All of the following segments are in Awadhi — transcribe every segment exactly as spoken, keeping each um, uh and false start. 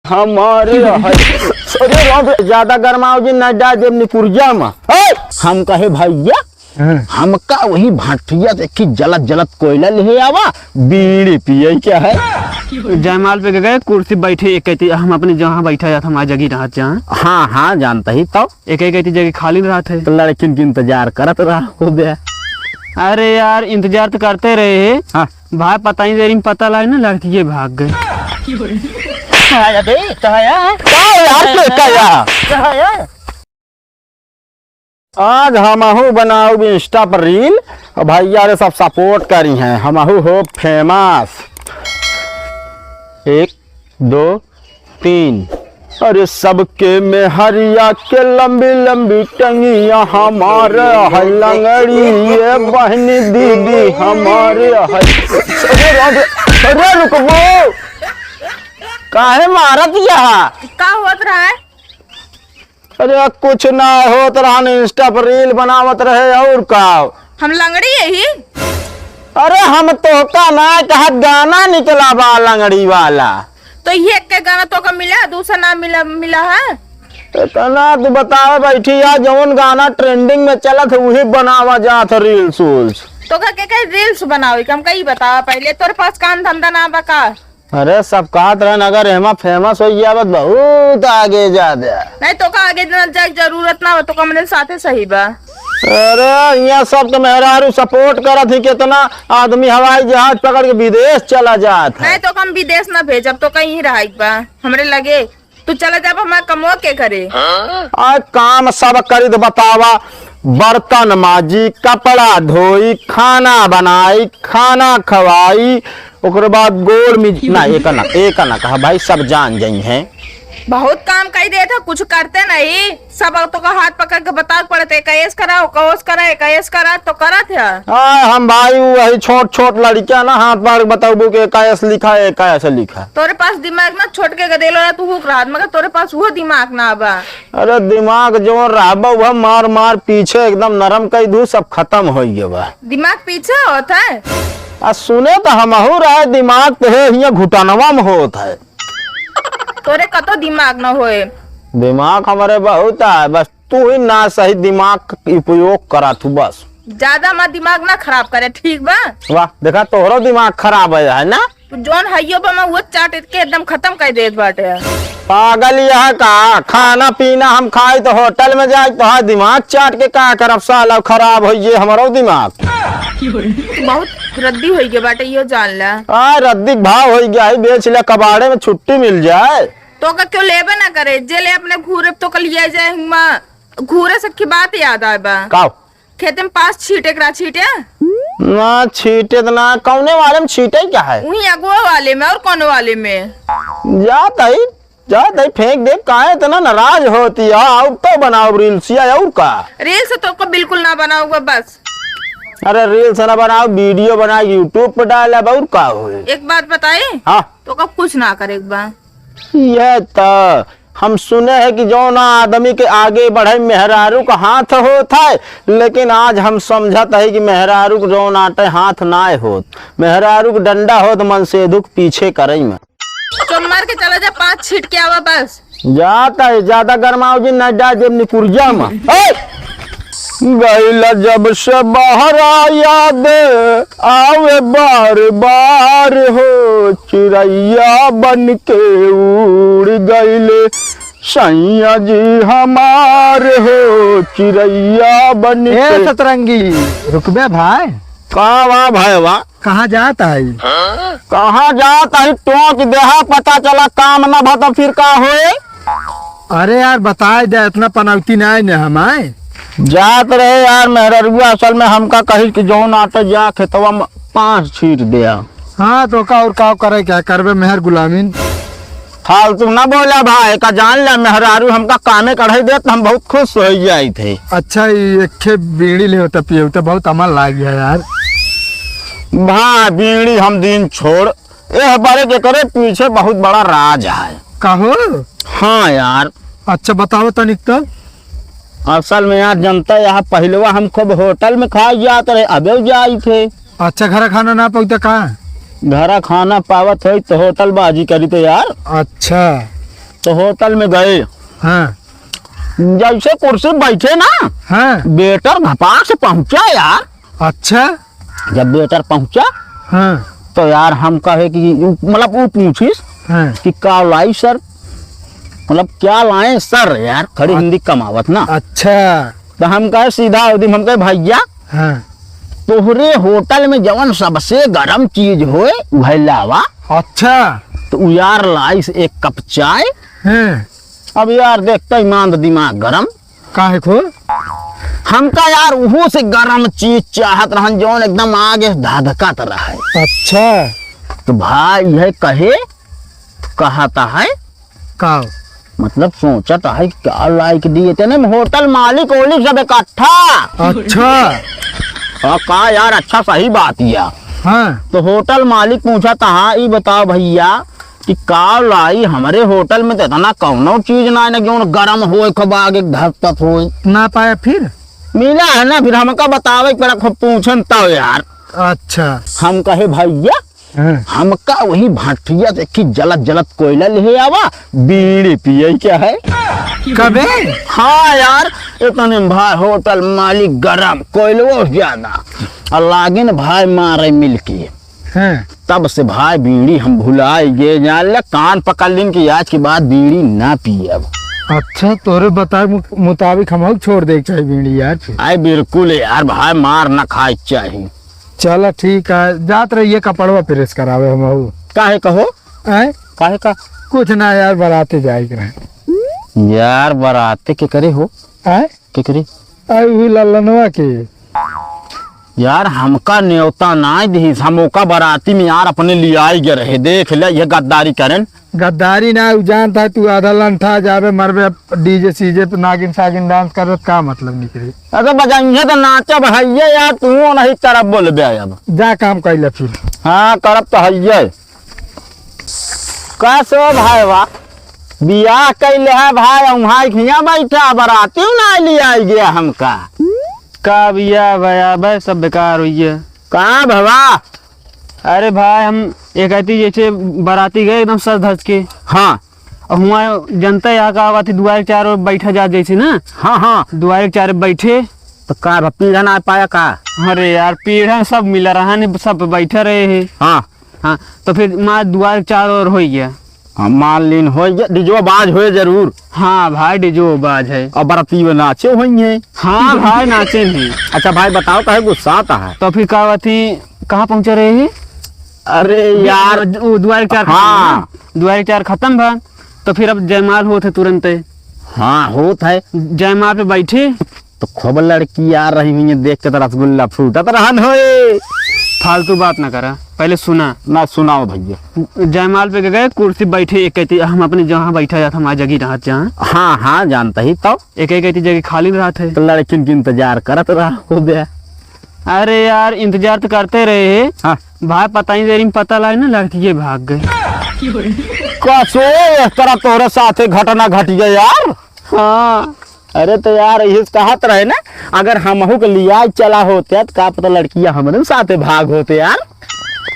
हमारे है। अरे राम रे, ज्यादा गरमाओ जी, न डाल देब निपुर्जा में। ए, हम कहे भैया, हाँ। हमका वही भट्ठिया से एक जलत जलत कोयला ले आवा, बीड़ी पिए क्या है? जयमाल पे गए, कुर्सी बैठे, एक कहती, हम अपने जहाँ बैठा जात, हमारी जगह रहत जहाँ। हाँ, हाँ, जानता ही तो। एक, एक कहती जगह खाली रहत है। तो लड़किन के इंतजार करत रहा हो बे। अरे यार, इंतजार तो करते रहे हैं। हाँ। भाई, पता ही देरी में पता लागे ना, लड़की ये भाग गए। कहाँ आया बे? कहाँ आया? कहाँ यार, तू कहाँ आया? कहाँ आया? आज हमहू बनाउब Insta पर reel, और भैया रे सब support करी हैं, हमहू हो famous। एक, दो, तीन। अरे सबके मेहरिया के लंबी लंबी टंगिया, हमारे है लंगड़ी ये बहनी दीदी हमारे है। अरे राम रे, अरे रुकबो, काहे मारत यहाँ? का होत रहा है? अरे कुछ ना होत रहन, Insta पर reel बनावत रहे और का। हम लंगड़ी यही? अरे हम तोहका ना कहत, गाना निकला बा लंगड़ी वाला। तो ये एक के गाना तोहका मिला, दूसरा ना मिला, मिला है? इतना तू बतावे बैठी यार, जौन गाना trending में चलत है वही बनावा जात है reels उल्स। तोहका के कहे reels बनावे के, हमका ई बतावा पहले, तोरे पास काम धंधा ना बा का? अरे सब कहत रहन अगर एमा famous होइ गया बस बहुत आगे जा दे। नहीं तोहका आगे ना जाए जरूरत ना बा, तोहका हमरे साथे सही बा। अरे यहाँ सब तो मेहरारू support करत ही, कितना आदमी हवाई जहाज पकड़ के विदेश चला जात है। नहीं तोहका हम विदेश ना भेजब, तोहका यहीं रहे के बा हमरे लगे। तू चला जाब हमार कमवा के करे। आ काम सब करी तो बतावा, बर्तन माजी, कपड़ा धोई, खाना बनाई, खाना खवाई, ओकरे बाद गोड़ में ना, एक ना, एक ना कहा भाई, सब जान जाई हैं। बहुत काम कई देत है, कुछ करते नहीं। सब तोहका हाथ पकड़ के बतावे के पड़त है, एक ऐस करा, ओका ओस करा, एक ऐस करा, तो करत है। आ, हम भाई वही छोट छोट लड़किया ना हाथ पकड़ के बताबू कि एक ऐस लिखा, एक ऐस लिखा। तोरे पास दिमाग ना, छोट के गदेलो रहा तू हुक रात, मगर तोरे पास वो दिमाग ना बा। अरे दिमाग जौन रहबा वह मार मार पीछे एकदम नरम कई दू, सब खत्म होइ गया बा। दिमाग पीछे होत है? आ सुने तो हमहू रहे, दिमाग तो है हियाँ घुटनवा में होत है। तोरे कतो दिमाग न होए। दिमाग हमरे बहुत है, बस तू ही ना सही दिमाग क उपयोग करा तू बस। ज्यादा हमार दिमाग ना खराब करे, ठीक बा? वाह, देखा तोहरो दिमाग खराब है, है ना? तू जौन हइयो बा, मैं वो चाट के एकदम खत्म कर देत बाटे। पागल यह का, खाना पीना हम खाई तो होटल में जाई, तो हाँ दिमाग चाट के का करब साला, खराब होइ गए हमरो दिमाग। तू बहुत रद्दी होइ गए बाटे, यो जान ला। आ रद्दी के भाव होइ गया है, बेच ले कबाड़े में छुट्टी मिल जाए। तो का क्यों लेबे ना करे, जे ले अपने घूरे तो का लिया जाए हुआ। घूरे से की बात याद आए बा। का? खेते में पास छीटे करा छीटे। ना छीटे त ना, कौने वाले में छीटे क्या है? वही अगुआ वाले में, और कौन वाले में? जात है, जात है, फेंक दे, काहे इतना नाराज होती है? और तो बनाओ रील्सिया, और का? रील्स तो को बिल्कुल ना बनाऊंगा बस। अरे रील्स ना बनाओ, वीडियो बना YouTube पे डाल, अब और का होए? एक बात बताई? हाँ। तो का कुछ ना करे एक बार। ये तो हम सुने हैं कि जौन आदमी के आगे बढ़े मेहरारू का हाथ होत है, लेकिन आज हम समझत है कि मेहरारू के जौन आटे हाथ नाय होत, मेहरारू के डंडा होत मनसेधु के पीछे करई में। चुप मार के चला जा, पाँच छीट के आवा बस। जात है, ज्यादा गरमाओ जी, न जा जेब निकुर्जा में। ए! गइला जब से बहरा याद आवे बार बार हो, चिड़ैया बन के उड़ गइले सैया जी हमार हो, चिड़ैया बन ए के। सतरंगी, रुकबे भाई। का वा भाई वा? कहाँ जात है? कहाँ जात है? टोंक देहा, पता चला काम न भा तो फिर का होए? अरे यार, बताए दे, इतना पनौती नहीं ने हमारे। जात रहे यार मेहररुआ, असल में हमका कही कि जौन आटे जा खेतवा में पाँच छीट दे आ। हाँ, तो का और का करे, क्या करबे मेहर गुलामीन? फालतू ना बोला भाई, का जान ले मेहरारू हमका कामे कढ़ाई देत, हम बहुत खुश हो जाई थे। अच्छा, ये एक ठे बीड़ी ले होता पिए होता, बहुत अमल लाग गया यार। भाई बीड़ी हम दिन छोड़, एह बारे के करे पीछे बहुत बड़ा राज है। कहो? हाँ यार। अच्छा बताओ तनिक तो। असल में यार जनता यहाँ पहिलवा हम खूब होटल में खाए जात रहे, अबे जाई थे। अच्छा, घरा खाना ना पाऊ तो का? घरा खाना पावत होई तो होटल बाजी करी तो यार। अच्छा। तो होटल में गए। हाँ। जैसे कुर्सी बैठे ना, हाँ। वेटर घपाक से पहुंचा यार। अच्छा। जब वेटर पहुंचा, हाँ। तो यार हम कहे कि, मतलब, वो पूछिस हाँ। कि "का लाई सर?" मतलब, "क्या लाएं सर?" यार, खड़ी अ-, हिंदी कमावत ना। अच्छा। तो हम कहे सीधा उदिम, हम कहे, "भैया, हाँ। तोहरे होटल में जवन सबसे गरम चीज होए, उहे लावा।" अच्छा। तो उ यार लाइस एक कप चाय। हाँ। अब यार देखते ही मांद दिमाग गरम। काहे को? हमका यार उहो से गरम चीज चाहत रहन, जौन एकदम आगे धधकत रहे। अच्छा। तो भाई यह कहे, कहता है। का? मतलब सोचत है क्या लाइक दिए, तेने में होटल मालिक ओलिक सब इकट्ठा। अच्छा। और का यार, अच्छा सही बात या। हाँ। तो होटल मालिक पूछत है, "ई बताओ भैया, कि का लाई, हमरे होटल में तो इतना कौनो चीज ना है ना, जौन गरम होए, खूब आगे धधकत होए।" ना पाया फिर? मिला है ना, फिर हमका बतावे के पड़ा, खूब पूछन तब यार। अच्छा। हम कहे, "भैया, हाँ। हमका वही भट्ठिया से एक जलत जलत कोयला ले आवा, बीड़ी पिए के है।" कबे? हाँ यार, इतने में भाई होटल मालिक गरम, कोयलवो ज्यादा, और लागिन भाई मारे मिलके। हाँ। तब से भाई बीड़ी हम भुलाए गए, जान ले कान पकड़ लिन कि आज के बाद बीड़ी ना पियब। अच्छा, तोरे बताए मु-, मुताबिक हमहू छोड़ दे के चाही बीड़ी यार फिर। आए बिल्कुल यार भाई, मार ना खाए के चाही। चला ठीक है, जात रहिए कपड़वा प्रेस करावे हमहू। काहे कहो? आए? काहे का? कुछ ना यार, बराते जाए के रहे। यार बराते के करे हो? आए? के करे? आए वही लल्लनवा के। यार, हमका नेवता नाय दिहिस, हम ओका बराती में यार अपने लियाई गए रहे। देख ले, ये गद्दारी करेन। गद्दारी ना, उ जानता है, तू आधा लंठा जाबे, मरबे, डीजे सीजे पे नागिन सागिन डांस करत, का मतलब निकली? अरे, बजाइए तो नाचब है ये यार, तू नहीं तरफ बोलबे अब। जा काम कैले फिर। हाँ, करब तो है ये। का सो भाई, वाह, बियाह कैले है भाई, वहाँ हियाँ बैठा, बराती ना लियाई गया हमका। का बियाह भया, बे सब बेकार हुई है। का भवा? अरे भाई, हम एक आती जैसे बराती गए एकदम सज धज के। हाँ। और हुआँ जनता यहाँ का बात है, दुआरे के चारों बैठा जात जैसे ना। हाँ, हाँ। दुआरे के चारों बैठे। तो का भा, पीढ़ा ना पाया का? अरे यार, पीढ़ा सब मिला रहा ने, सब बैठे रहे हैं। हाँ। हाँ, तो फिर मार दुआरे के चारों ओर हो गया। हाँ, मान लीन हो गया, डिजवा बाज होए जरूर। हाँ भाई, डिजवा बाज है। और बराती में नाचे होइहैं। हाँ भाई, नाचे नहीं। अच्छा भाई, बताओ, काहे गुस्सा आता है? तो फिर का बात थी, कहाँ पहुँचे रहे हैं? अरे यार। वो दुआरे के चार खत्म हाँ। ना? दुआरे के चार खत्म भा, तो फिर अब जयमाल होत है तुरंते। हाँ, होत है। जयमाल पे बैठे। तो खूब लड़की आ रही हुई है, देख के तो रसगुल्ला फूटत रहन होए। फालतू बात ना करा, पहले सुना। ना सुनाओ भैया। जयमाल पे गए, कुर्सी बैठे, एक कहती, "हम अपने जहाँ बैठा जात, हमारी जगह रहत जहाँ।" हाँ, हाँ, जानता ही तो। एक, एक कहती, "जगह खाली रहत है।" तो लड़किन के इंतजार करत रहा हो बे। अरे यार, इंतजार तो करते रहे हैं। हाँ। भाई, पता ही देरी में पता लागे ना, लड़की के भाग गए। कसो, इस तरह तोरे साथे घटना घट गया यार। हाँ। अरे तो यार, यही कहत रहे ना, अगर हमहू के लियाई चला होते तो का पता लड़किया हमरे साथे भाग होते यार।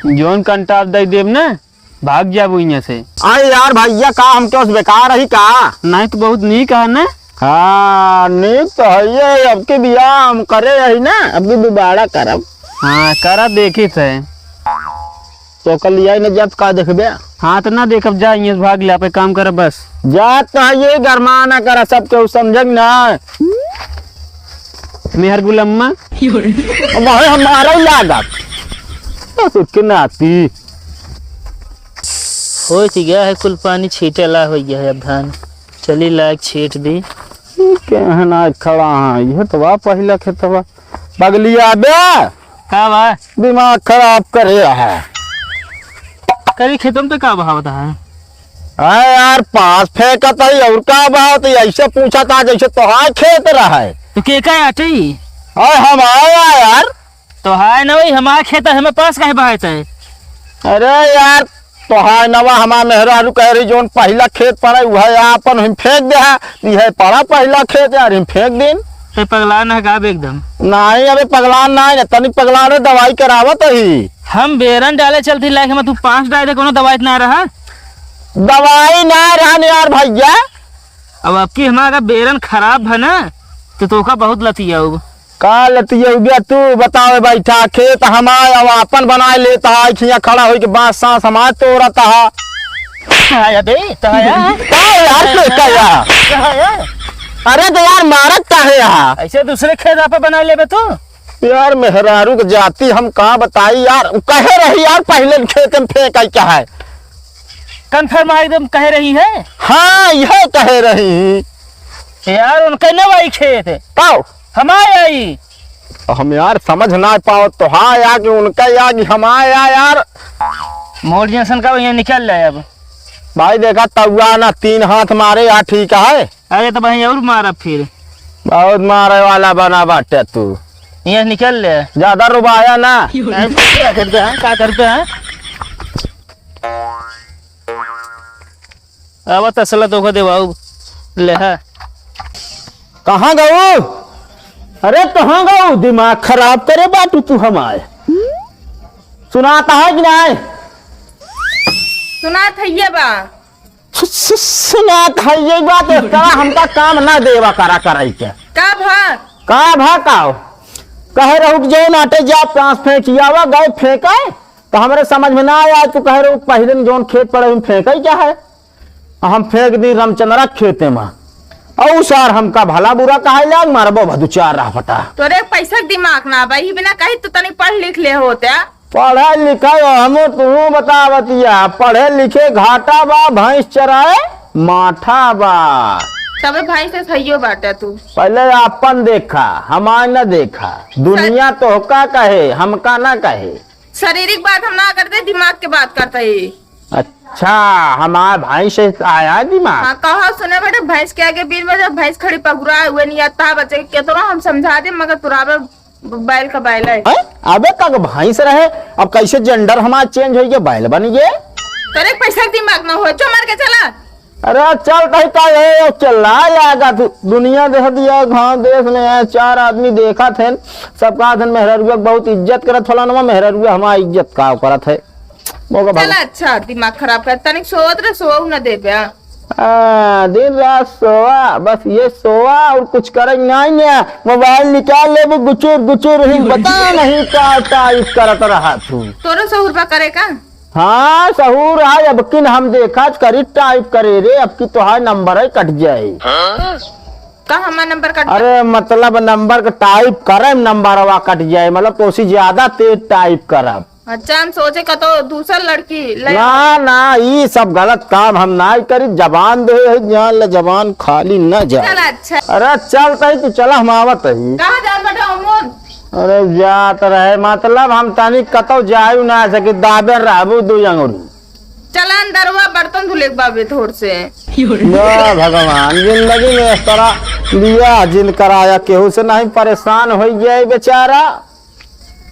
जौन कंटाप दे देब ना, भाग जाबू इहाँ से। अरे यार भैया, का हमके उस बेकार रही का? नहीं तो बहुत नीक है ना। हाँ, नीक तो है ये, अब के बियाह हम करे रही ना, अब की दोबारा करब। हाँ, करा देखी थे। तो कल लियाई न जात का देखबे? हाँ, तो ना देखब, जा, इहाँ से भाग ले, आपे काम कर बस। जात तो है, ये गरमा ना करा, सब केहू समझे ना। मेहर गुलम्मा। अब भाई हमारा ही लागत। बस उसके नाती। हो तो गया है, कुल पानी छीटे ला हो गया है अब धान। चली लायक छीट दी। ये केहन आज खड़ा है, ये तो बा पहिला खेतवा। पगलिया बे। का बा? दिमाग खराब करे है। करी खेतम पे का बहावत है? अरे यार, पास फेंकत है और का बहावत है? ऐसे पूछत है जैसे तोहार खेत रहे। तो के का आटे? अरे हम आया यार। तोहार न वही हमार खेत है, हमें पास काहे बहावत है? अरे यार, तोहार नवा हमार मेहरारू कह रही, जौन पहिला खेत पड़ा, वह आपन हम फेंक दे है, यह पड़ा पहिला खेत यार, हम फेंक दिन। ते पगला ना का बे एकदम? नहीं, अबे पगला ना है, तनी पगला रे, दवाई करावत ही। हम बेरन डाले चलती लाइक में, तू पाँच डाल दे, कोनो दवाई ना रहा। दवाई ना रहन यार भइया। अब अबकी हमारा बेरन खराब है ना, तो तोका बहुत लतियाउब। का लतियउबे तू? बतावे बैठा, खेत हमार, अब आपन बनाए लेत हा, खिया खड़ा होइके बाँस साँस हमार तोड़त हा। आया बे, तो आया। का यार, तू का यार? तो आया। अरे तो यार, मारत काहे हा? ऐसे दूसरे खेत आप बनाए लेबे तू? यार, मेहरारू के जाति हम का बताई यार, उ कहे रही यार, पहिले खेत में फेंक आई क्या है? कन्फर्म है एकदम कहे रही है? हाँ, यह कहे रही। यार, उनके न आई खेत। पाओ। हमारे आई। हम यार समझ ना पाओ, तोहार या कि उनका या कि हमार या यार। मोर जैसन का यहाँ निकल जाए अब। भाई देखा, तउआ ना तीन हाथ मारे या, ठीक है। अरे तो भाई और मारा फिर। बहुत मारे वाला बना बाटे तू। यहाँ निकल ले। ज्यादा रुबाया ना। ऐसे क्या करते हैं, क्या करते हैं? अब तसला तो को देवाऊ ले है। कहाँ गऊ? अरे कहाँ गऊ? दिमाग खराब करे बाटू तू हमारे। सुनाता है कि नहीं? सुनात है ये बा। सु-, सु-, सुनात है ये बात, एकरा हमका काम ना देवा करा कराई के। का भा? का भा का हो? कहे रहू कि जौन आटे जा पास फेंक आवा, गए फेंके, तो हमरे समझ में ना आया। तू कहे रहू पहिले में जौन खेत पड़े हम फेंके क्या है, हम फेंक दी रामचंद्रा के खेते में। औ सार हमका भला बुरा कहे लाग, मारबो भदुचार रह फटा। तोरे पैसा के दिमाग ना बा, ई बिना कही तू तनी पढ़ लिख ले होते। पढ़े लिखे हम तुहूँ बतावतिया, पढ़े लिखे घाटा बा, भैंस चराए माठा बा। तबे भैंस से सहियो बाटे तू। पहिले आपन देखा, हमार न देखा। दुनिया तोहका कहे, हमका ना कहे। शारीरिक बात हम ना करते, दिमाग के बात करते ही। अच्छा, हमार भैंस से आया दिमाग। हाँ, कहो सुने बेटे, भैंस के आगे बीच में जब भैंस खड़ी पगुरा हुए नहीं आता बच्चे के, केतनो हम समझा दे मगर तुराबे बैल का बैल है। हैं? अबे तक भैंस रहे, अब कैसे जेंडर हमार चेंज होइगे, बैल बन गए? तोरे पैसा के दिमाग ना हो, जो मार के चला। अरे चल तही का ये चिल्ला जाएगा तू, दुनिया देख दिया, गाँव देश में है, चार आदमी देखा थे, सब कहा थे मेहररुआ के बहुत इज्जत करत, फलानवा मेहररुआ हमार इज्जत का करत है। मौका चला भाग। अच्छा, दिमाग खराब कर, तनिक सोवत रहे, सोवऊ न देबे। हाँ, दिन रात सोवा, बस ये सोवा और कुछ करे नहीं है। मोबाइल निकाल ले भी गुचुर गुचुर ही, पता नहीं का टाइप करत रहा तू। तोरो सहूर बा करे का? हाँ, सहूर आज अबकिन हम देखा करी टाइप करे रे, अबकी तोहार नंबर है कट जाए। का हमार नंबर कट जाए? अरे मतलब नंबर का टाइप करे, नंबरवा कट जाए, मतलब तो उसी ज्यादा तेज टाइप करब। अच्छा, हम सोचे कतो दूसर लड़की ले ना, ना, ई सब गलत काम हम नाई करी। जबान दे है, जान ले, जबान खाली न जाए। चल, अच्छा। अरे चल तही, तू चला, हम आवत ही। कहाँ जात बाटे अमूल? अरे जात रहे, मतलब हम तनी कतो जायु ना सकी, दाबे रहबू दू अंगुरी। चला अंदरवा, बर्तन धुले के बाबे थोड़ से। या भगवान, जिंदगी में इस तरह लिया जिन कराया, केहू से नहीं परेशान हो गया बेचारा।